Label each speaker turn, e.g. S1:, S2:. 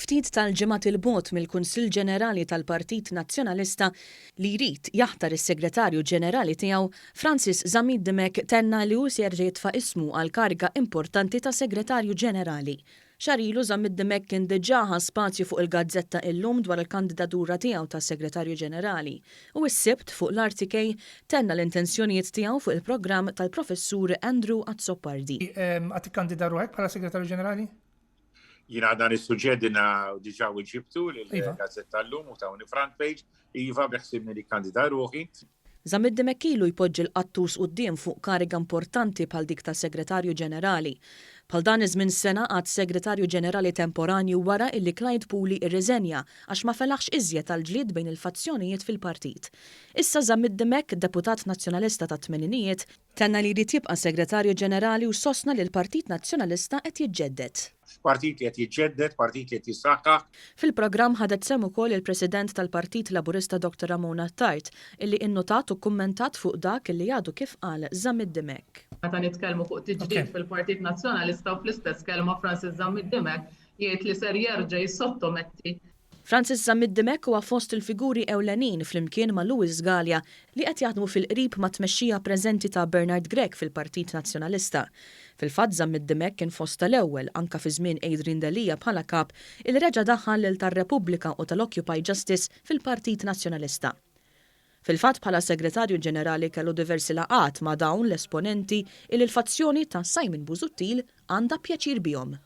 S1: Ftit tal-ġimgħat 'il bogħod mill-Kunsill Ġenerali tal-Partit Nazzjonalista li jrid jaħtar is-Segretarju Ġenerali tiegħu, Francis Zammit Dimech tenna li hu se jerġa' jitfa' ismu għall-kariga importanti ta' Segretarju Ġenerali. Xahar ilu Zammit Dimech kien diġà ħa spazju fuq il-gazzetta Illum dwar il-kandidatura tiegħu ta' Segretarju Ġenerali u s-Sibt fuq l-RTK tenna l-intenzjonijiet tiegħu fuq il-programm tal-Professur Andrew Azzopardi.
S2: Għad tikkandida ruħek bħala Segretarju Ġenerali?
S3: Jina dan is-suġġett dina diġà weġibtu lill-gazzetta llum u tawni front page, iva beħsibni li kandida ruħi.
S1: Zammit Dimech ilu jpoġġi l-qattus quddiem fuq kariga importanti bħal dik ta' Segretarju Ġenerali. Bħal dan iż-żmien sena qagħad Segretarju Ġenerali temporanju wara illi Clyde Puli rriżenja għax ma felaħx iżjed għall-ġlied bejn il-fazzjonijiet fil-partit. Issa Zammit Dimech, deputat Nazzjonalista tat-tmeninijiet, Tenna li jrid jibqa' Segretarju Ġenerali u sostna li l-Partit Nazzjonalista qed jiġġedded.
S3: Partit li qed jiġġedded, partit li qed jissaħħaħ.
S1: Fil-programm ħadet sehem ukoll il-President tal-Partit Laburista Dr Ramona Attard illi innotat u kkummentat fuq dak illi għadu kif qal Zammit Dimech.
S4: Meta nitkellmu fuq tiġdid fil-Partit Nazzjonalista u fl-istess kelma Francis Zammit Dimech jgħid li ser jerġa' jissottometti
S1: Francis Zammit Dimech huwa fost il-figuri ewlenin flimkien ma' Louis Galea li qed jaħdmu fil-qrib mat-tmexxija preżenti ta' Bernard Grech fil-Partit Nazzjonalista. Fil-fatt Zammit Dimech kien fost tal-ewwel, anke fi żmien Adrian Delia bħala Kap, illi reġa' daħħal lil tar-Repubblika u tal-Occupy Justice fil-Partit Nazzjonalista. Fil-fatt bħala Segretarju Ġenerali kellu diversi laqgħat ma' dawn l-esponenti illi l-fazzjoni ta' Simon Busuttil għandha pjaċir bihom.